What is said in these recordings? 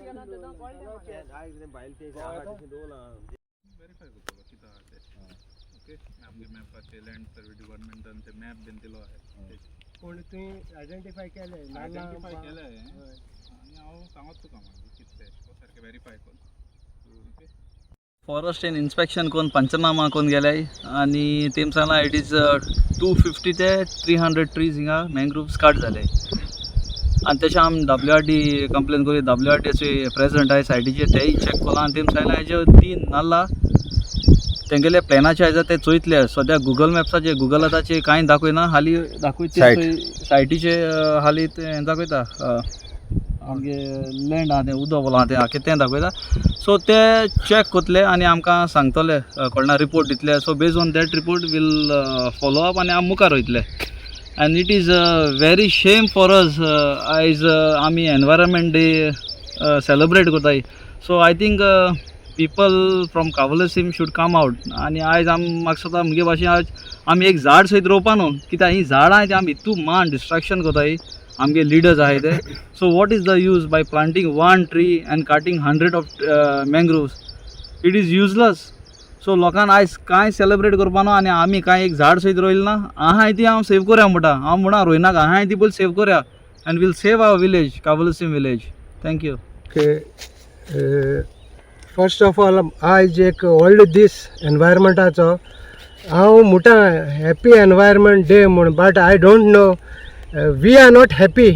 Verify करतलो कितें आहा तें. ओके, आमगे मॅपाचे लँड सर्वे डिपार्टमेंटान ते मॅप बीन दिलो आहे. पूण तुवें आयडेंटिफाय केलें? आयडेंटिफाय केलें आनी हांव सांगत तुका मागीर कितें तें सारकें वेरीफाय करून. ओके. फॉरेस्टान इन्स्पेक्शन करून, पंचनामा करून गेल्याय आनी तेम सांगलां it is 250 ते 300 ट्रीज हिंगा मँग्रुव्स काट जाले. आनी तशें आमी डब्ल्यू आर डी कंप्लेन करी. डब्ल्यू आर डीचे प्रेसिडंट आहाय सायटीचे, तेय चॅक कोला आनी तेम सांगलां हेजे तीन नाल्ला तेंगेले प्लॅनाचे आयज ते चोयतले. सद्या गुगल मॅप्साचे, गुगलाचे कांय दाखयना हाली, दाखयता सायटीचे हाली तें दाखयता, आमगे लँड आहा तें, उदक आहा तें आख्खें तें दाखयता. सो ते चॅक करतले आनी आमकां सांगतले, कळना, रिपोर्ट दितले. So based on that report we'll follow up आनी आमी मुखार वयतले. And it is very shame for us, आयज आमी एनवायरमेंट डे सेलेब्रेट करताय. So I think people from Cavelossim should come out. आनी आयज आमी, म्हाका दिसता मुगे भाशेन आयज आमी एक झाड सयत रोवपा न्हू, कित्याक हीं झाडां आहाय ती आमी इतू मान डिस्ट्रक्शन करताय, आमगे लिडर्स आहाय ते. So what is the use by planting one tree and cutting 100 of mangroves? It is useless. So लोकांक आयज कांय सेलेब्रेट करपा न्हू आनी आमी कांय एक झाड सयत रोयलें ना. आहाय ती हांव सेव करया म्हणटा. हांव म्हणा रोयनाका, आहाय ती पयलीं सेव करया and we'll save our village, Cavelossim village. Thank you. Okay, first of all आयज एक व्हडलो दीस एनवायरमेंटाचो. हांव म्हणटा हॅपी एनवायरमेंट डे म्हूण, but I don't know, we are not happy.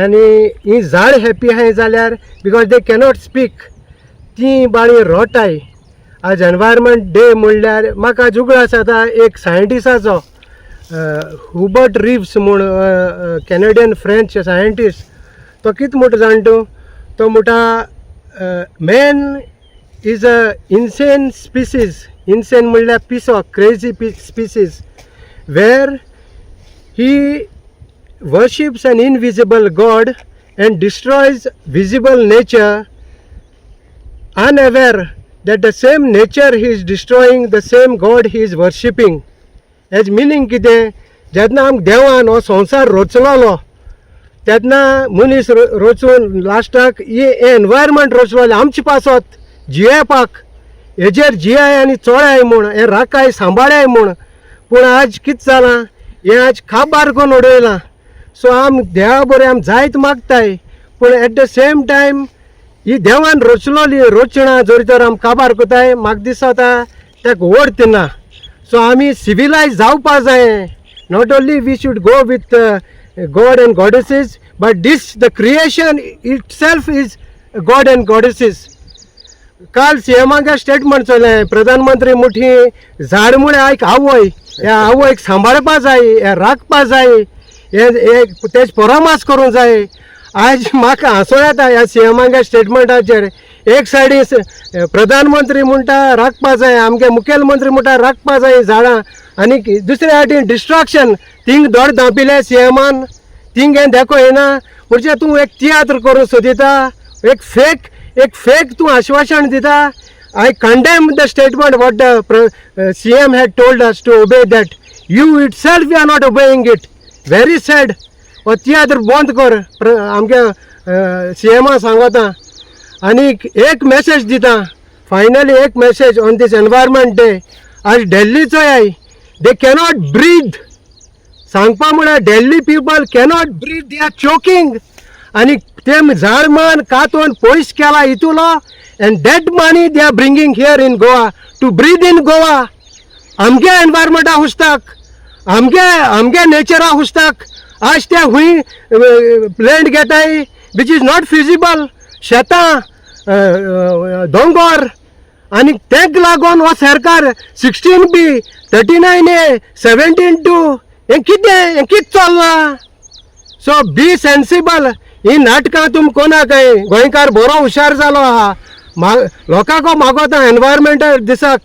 आनी ही झाड हॅपी आहाय जाल्यार, because they cannot speak, ती बाळी रोटाय. आज एनवायरमेंट डे म्हणल्यार म्हाका उगडास जाता एक सायंटिस्टाचो, हुबर्ट रिव्स म्हूण, कॅनेडियन फ्रेंच सायंटिस्ट. तो कितें म्हणटा जाण तूं? तो म्हणटा, "Man is a insane species." Insane म्हणल्यार पिसो, crazy species, where he worships an invisible God and destroys visible nature, unaware that the same nature he is destroying, the same God he is worshipping. Hedge meaning कितें? जेन्ना आमकां देवान हो संवसार रचलोलो तेन्ना मनीस रचून लास्टाक हे एनवायरमेंट रचलोलें आमचे पासत जियेवपाक, हेजेर जियाय आनी चोळाय म्हूण, हें राखाय सांबाळाय म्हूण. पूण आज कितें जालां? हें आज काबार करून उडयलां. सो आम देवा बरें आम जायत मागताय, पूण एट the same time ही देवान रचलोली रचणा जरी तर आम काबार करताय, म्हाका दिसता ताका अर्थ ना. सो आमी सिविलायज जावपा जाय. Not only we should go with God and goddesses, but this the creation itself is God and goddesses. काल सी एमागे स्टेटमेंट चोयलें, प्रधानमंत्री मुठी झाड मुळे आयक आवय, ह्या आवयक सांबाळपा जाय, हे राखपा जाय, हे तेज परामर्श करूंक जाय. आयज म्हाका हांसो येता ह्या सी एमागे स्टेटमेंटाचेर. एक सायडी प्रधानमंत्री म्हणटा राखपा जाय, आमगे मुखेलमंत्री म्हणटा राखपा जाय झाडां, आनी दुसऱ्या सायडीन डिस्ट्रक्शन. थिंग दोड धांपिले सी एमान, थिंग हें देखो येना. म्हणजे तूं एक तियात्र करूंक सोदिता, एक फेक तूं आश्वासन दिता. I condemn the statement what the CM had told us to obey that. You itself, you are not obeying it. Very sad. हो तियात्र बंद कर, आमगे सी एमा सांगता. आनी एक मॅसेज दिता फायनली, एक message on this Environment Day. आज दिल्लीचो I, they cannot breathe. सांगपा म्हळ्यार दिल्ली people cannot breathe, they are choking. आनी ते झाड मान कातोन पयस केला इतुलो, and that money they are bringing here in Goa to breathe in Goa. आमगे एनवायरमेंटा हुस्ताक, आमगे नेचरा हुस्ताक आज ते हुंय लँड घेताय, which is not feasible. शेतां, दोंगोर, आनी तेक लागून हो सरकार 16B, 39A, 17(2), हें कितें? हें कितें चल्लां? सो बी सेन्सिबल. ही नाटकां तुम कोणाकय. गोंयकार बरो हुशार जालो आहा. मा लोकांक मागोता एनवायरमेंटा दिसाक,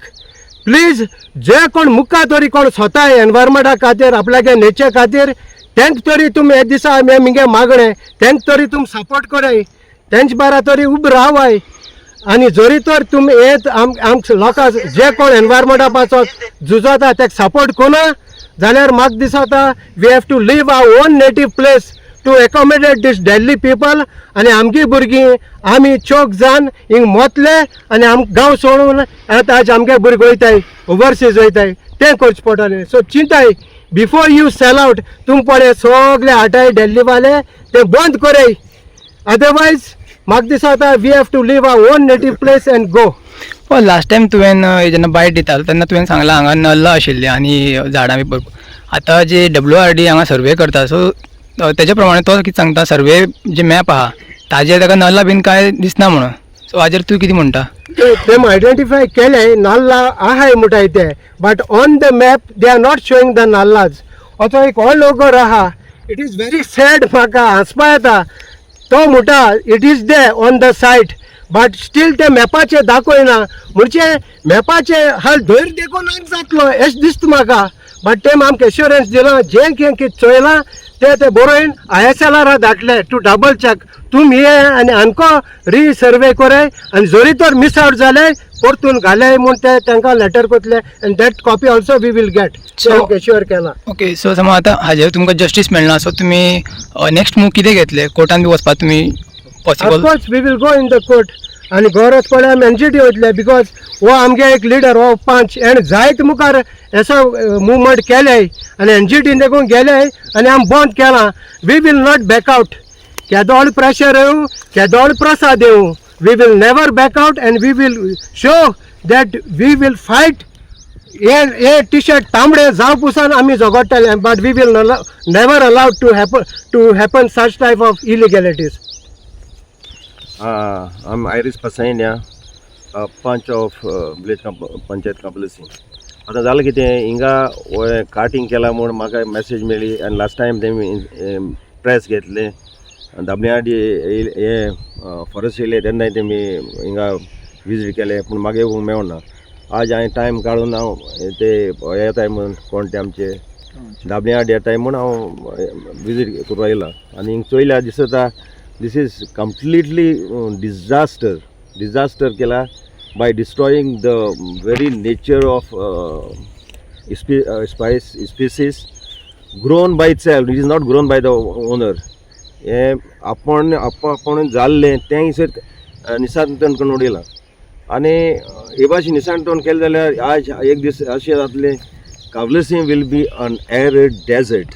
प्लीज जे कोण मुखार तरी कोण स्वता एनवायरमेंटा खातीर, आपल्यागे नेचर खातीर, तेंक तरी तुमी हे दिसा हें मुगे मागणें, तेंक तरी तुमी सपोर्ट कराय, तेंचे बारा तरी उब रावाय. आनी जरी तर तुमी हे आम लोकांक जे कोण एनवायरमेंटा पासत झुजता तेका सपोर्ट कोना जाल्यार म्हाका दिसता we have to leave our own native place. to accommodate this Delhi people. आनी आमची भुरगीं आमी चोक जावन हिंग मोतले आनी आम गांव सोडून आतां आज आमगे भुरगे वयताय, ओवरसीज वयताय, तें करचें पडटलें. सो चिंताय बिफोर you sell out. तुम पळय सगळे हाटाय दिल्लीवाले ते बंद करय, अदरवायज म्हाका दिसता we have to leave our own native place and go. पण लास्ट टायम तुवें जेन्ना बायट दितालो तेन्ना तुवें सांगलां हांगा नल्ला आशिल्ली आनी झाडां बी भरपूर. आतां जे डब्ल्यू आर डी हांगा सर्वे करता, सो तेजे प्रमाणे तो कितें सांगता, सर्वे जे मॅप आहा ताजेर ताका नल्ला बीन कांय दिसना म्हणून. सो हाजेर तूं कितें म्हणटा? तेम आयडेंटिफाय केले नाल्ला आहाय म्हणटाय ते, but on the map they are not showing the nallas. असो एक व्हडलो ओगोर आहा. It is very sad. म्हाका हांसपा येता. तो म्हणटा it is there on the site, but still ते मॅपाचेर दाखयना. म्हणजे मॅपाचे हाल धयर देखून जातलो अशें दिसता म्हाका. बट ते आमकां एश्योरन्स दिलां, जें कितें कितें चोयलां ते ते बरोवन आयएसएलआरा धाडले टू डबल चॅक. तुमी ये आनी आमकां रिसर्वे कराय आनी जरी तर मिस आवट जाले परतून घाले म्हूण ते तांकां लेटर करतले, and that copy also we will get. Assure केलां. ओके, सो समज आतां हाजेर तुमकां जस्टीस मेळना, सो तुमी नेक्स्ट मूव कितें घेतले? कोर्टान बी वचपाक तुमी possible? Of course we will go in the court आनी गरज पडल्यार आमी एनजीटी वयतले, because हो आमगे एक लिडर हो पंच एंड जायत मुखार असो मुवमेंट केले आनी एनजीटीन देखून गेले आनी आमी बंद केलां. We will not back out. केदोळ pressure येवं, केदोळ प्रसाद येवं, we will never back out and we will show that we will fight. Hey hey T shirt तांबडे जावं पुसान आमी झगडटले, but we will never allowed to happen such type of illegalities. I'm Iris Pasainia, Panch of village Panchayat Cavelossim. आतां जालें कितें, हिंगा कार्टींग केलां म्हूण म्हाका मॅसेज मेळ्ळी आनी लास्ट टायम तेमी प्रेस घेतलें. दाबण्याडी हे फॉरेस्ट येयले तेन्नाय तेमी हिंगा विजीट केलें, पूण म्हाका येवंक मेळना. आज हांवें टायम काडून हांव ते येताय म्हूण कोण ते आमचे दाबण्याडी येताय म्हूण हांव विजीट करूंक येयला आनी हिंग चोयल्या दिसता this is completely disaster. Disaster केला by destroying the very nature of spice species grown by itself. It is not grown by the owner. हें आपण आपण जाल्लें तें हयसर निसांतन करून उडयलां आनी हे भाशेन निसांतन केलें जाल्यार आज एक दीस अशें जातलें, Cavelossim will be an arid desert.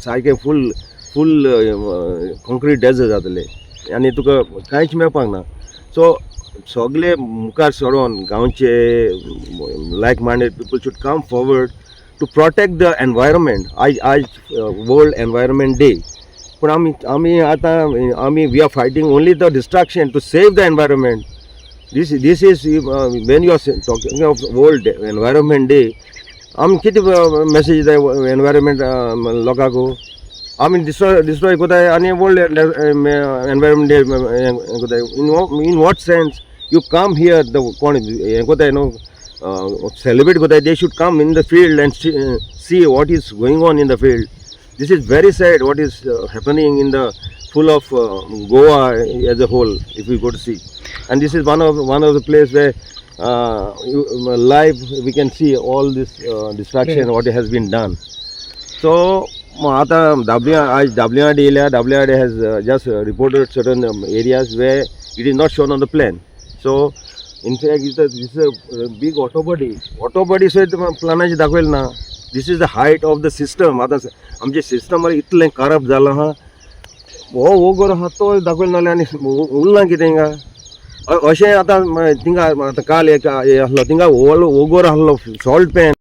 सारकें फूल फूल कॉन्क्रीट डेजर्ट जातलें आनी तुका कांयच मेळपाक ना. सो सगळे मुखार सरोन गांवचे like minded people should come forward to protect the environment. आयज आयज वर्ल्ड एनवायरमेंट डे, पूण आमी आमी आतां आमी we are fighting only the destruction to save the environment. This is when you are talking of World Environment Day, आमी कितें message दिताय एनवायरमेंट लोकांक? आमी डिस्ट्रॉय डिस्ट्रॉय कोताय आनी वर्ल्ड एनवायरमेंट डे हें कोताय. In what sense you come here? The कोण हें कोताय न्हू, सेलिब्रेट कोताय, they should come in the field and see what is going on in the field. This is very sad what is happening in the full of Goa as a whole, if we go to see. And this is one of the place where live we can see all this destruction what has been done. So आतां W आज W R D येयल्या. WRD has just reported certain areas where it is not shown on the plan. So in fact it's this a big auto body. Auto body सयत प्लॅनाचेर दाखयलें ना. This is the height of the system. आतां आमचें system इतलें corrupt जालां आहा. हो ओगोर आहा तो दाखयलो नाल्यार आनी उरलां कितें हिंगा? अशें आतां थिंगा आतां काल एक हे आसलो थिंगा व्हडलो ओगोर आसलो सॉल्ट पॅन.